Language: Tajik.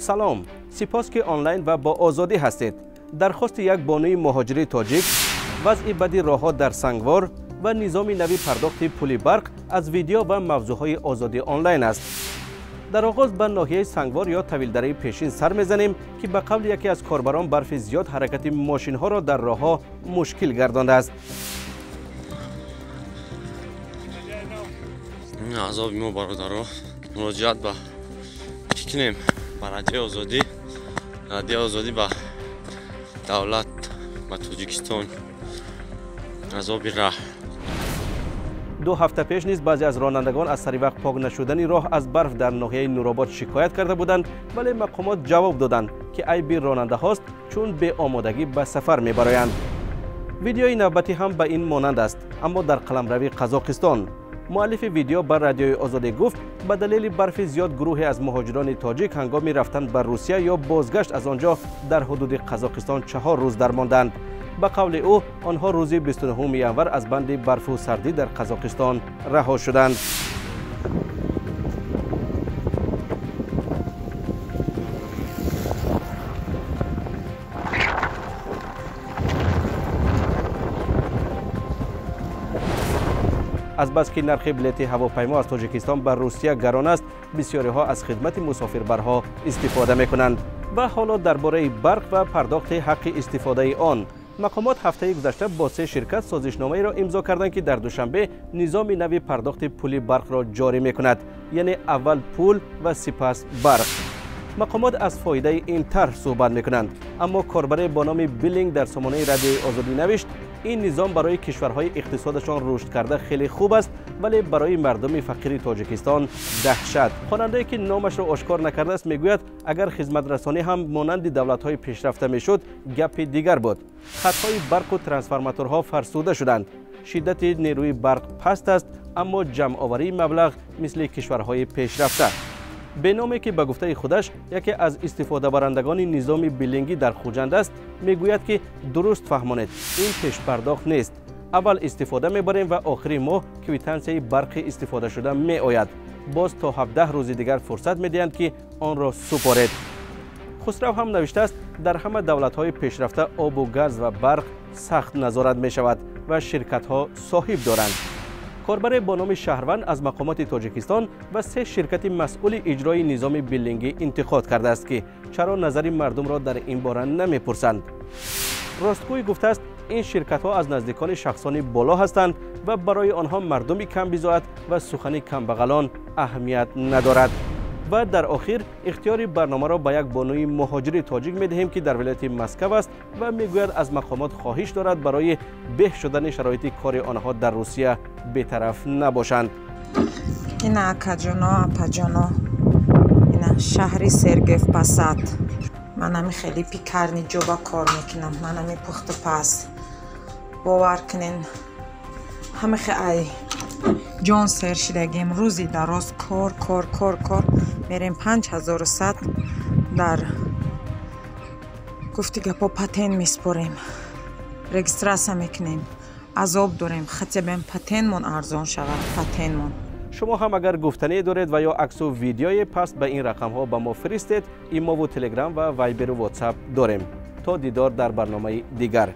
Салом, сипос ки онлайн ва бо Озодӣ ҳастед. Дархости як бонуи муҳоҷири тоҷик, вазъи бади роҳҳо дар Сангвор ва низоми нави пардохти пули барқ аз видео ва мавзӯъҳои Озодӣ онлайн аст. Дар оғоз ба ноҳияи Сангвор ё Тавилдараи пешин сар мезанем, ки ба қавли яке аз корбарон барфи зиёд ҳаракати мошинҳоро дар роҳҳо мушкил гардондааст. Азоби мо, бародаро, муроҷиат ба чӣ кунем? Ба Радиои Озодӣ, Радиои Озодӣ, ба давлат, ба Тоҷикистон. Азоби раҳ. 2 ҳафта пеш низ баъзе аз ронандагон аз саривақт пок нашудани роҳ аз барф дар ноҳияи Нуробод шикоят карда буданд, вале мақомот ҷавоб доданд, ки айби ронандаҳост, чун беомодагӣ ба сафар мебароянд. Видеои навбатӣ ҳам ба ин монанд аст, аммо дар қаламрави Қазоқистон. Муаллифи видео ба Радиои Озодӣ гуфт, ба далели барфи зиёд гурӯҳе аз муҳоҷирони тоҷик ҳангоми рафтан ба Русия ё бозгашт аз он ҷо дар ҳудуди Қазоқистон 4 рӯз дармонданд. Ба қавли ӯ, онҳо рӯзи 29 январ аз банди барфу сардӣ дар Қазоқистон раҳо шуданд. Азбаски нархи билети ҳавопаймо аз Тоҷикистон ба Русия гарон аст, бисёриҳо аз хидмати мусофирбарҳо истифода мекунанд. Ва ҳоло дар бораи барқ ва пардохти ҳаққи истифодаи он. Мақомот ҳафтаи гузашта бо 3 ширкат созишномаеро имзо карданд, ки дар Душанбе низоми нави пардохти пули барқро ҷорӣ мекунад, яъне аввал пул ва сипас барқ. Мақомот аз фоидаи ин тарҳ суҳбат мекунанд, аммо корбаре бо номи Биллинг дар сомонаи Радиои Озодӣ навишт, ин низом барои кишварҳои иқтисодашон рушд карда хеле хуб аст, вале барои мардуми фақири Тоҷикистон даҳшат. Хонандае ки номашро ошкор накардааст мегӯяд, агар хизматрасонӣ ҳам монанди давлатҳои пешрафта мешуд, гапи дигар буд. Хатҳои барқу трансформаторҳо фарсуда шуданд. Шиддати нерӯи барқ паст аст, аммо ҷамъоварии маблағ мисли кишварҳои пешрафта. Беноме ки ба гуфтаи худаш яке аз истифодабарандагони низоми биллингӣ дар Хуҷанд аст, мегӯяд, ки дуруст фаҳмонед, ин пешпардохт нест. Аввал истифода мебарем ва охири моҳ квитансияи барқи истифодашуда меояд. Боз то 17 рӯзи дигар фурсат медиҳанд, ки онро супоред. Хусрав ҳам навиштааст, дар ҳама давлатҳои пешрафта обу газ ва барқ сахт назорат мешавад ва ширкатҳо соҳиб доранд. Корбаре бо номи Шаҳрванд аз мақомоти Тоҷикистон ва 3 ширкати масъули иҷрои низоми биллингӣ интиқод кардааст, ки чаро назари мардумро дар ин бора намепурсанд. Ростгӯй гуфтааст, ин ширкатҳо аз наздикони шахсони боло ҳастанд ва барои онҳо мардуми камбизоат ва сухани камбағалон аҳамият надорад. Ва дар охир ихтиёри барномаро ба як бонуи муҳоҷири тоҷик медиҳем, ки дар вилояти Москав аст ва мегӯяд, аз мақомот хоҳиш дорад барои беҳ шудани шароити кори онҳо дар Русия бетараф набошанд. Ина акаҷоно, апаҷоно, ина шаҳри Сергиев Посад. Ман ами хеле пекарни ҷоба кор мекунам, ман ами пухту паз. Бовар кунен, ҳамахе ай ҷон сер шидагем, рӯзи дароз кор, кор, кор, кор. Мерем 5100 дар гуфти гапо патент меспорем, регистрация мекунем, азоб дорем, хатябем патентмон арзон шавад, патентмон. Шумо ҳам агар гуфтание доред ва ё аксу видеое, пас ба ин рақамҳо ба мо фиристед. Имову Телеграм ва Вайберу Ватсап дорем. То дидор дар барномаи дигар.